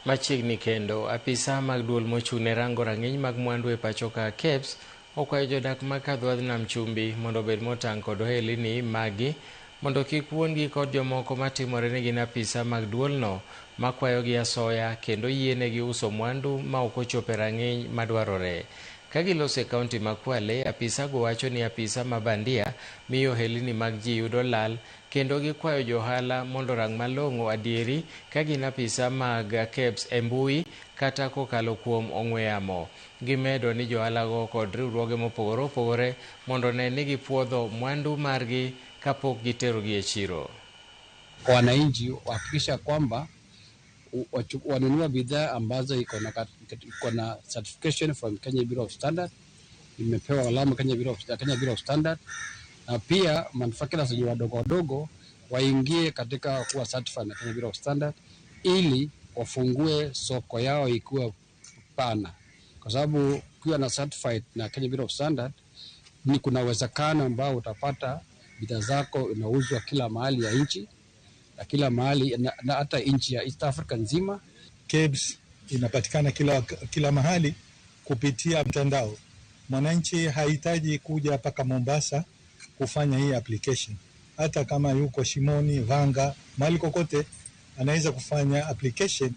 Machiegni kendo, apisa mag duol mochung' ne rango rang'iny mag mwandu e pacho ka KEBS okwayo jodak mag Kadhwadh Nam Chumbi mondo obed motang' kod ohelni maggi mondo kik wuondgi kod jomoko matimore ni gin apisa mag duolno makwayogi asoya kendo yienegi uso mwandu ma ok ochopo e rang'iny madwarore. Ka giloso e kaunti ma Kwale, apisago wacho ni apisa ma bandia miyo ohelni mag ji yudo lal kendo gikwayo johala mondo orang malong'o adieri ka gin apisa mag KEBS e mbui kata kokalo kuom ong'we yamo. Gimedo ni johalago kod riwruoge mopogore opogore mondo one ni gipuodho mwandu margi kapok giterogi e chiro. Wananchi wahakikisha kwamba wanunua bidhaa ambazo iko na certification from Kenya Bureau of Standard, imepewa alama Kenya Bureau of Standard, na pia manufacturers wenye wadogo wadogo waingie katika kuwa certified na Kenya Bureau of Standard ili wafungue soko yao ikiwa pana, kwa sababu ukiwa na certified na Kenya Bureau of Standard ni kuna uwezekano ambao utapata bidhaa zako inauzwa kila mahali ya nchi na kila mahali na hata nchi ya East Africa nzima. KEBS inapatikana kila mahali kupitia mtandao. Mwananchi hahitaji kuja mpaka Mombasa kufanya hii application. Hata kama yuko Shimoni, Vanga, mahali kokote anaweza kufanya application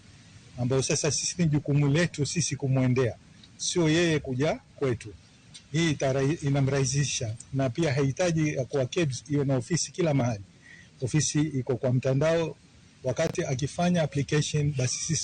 ambayo sasa sisi ni jukumu letu sisi kumwendea, sio yeye kuja kwetu. Hii inamrahisisha na pia hahitaji ya kuwa KEBS iwe na ofisi kila mahali. Ofisi iko kwa mtandao. Wakati akifanya application, basi sisi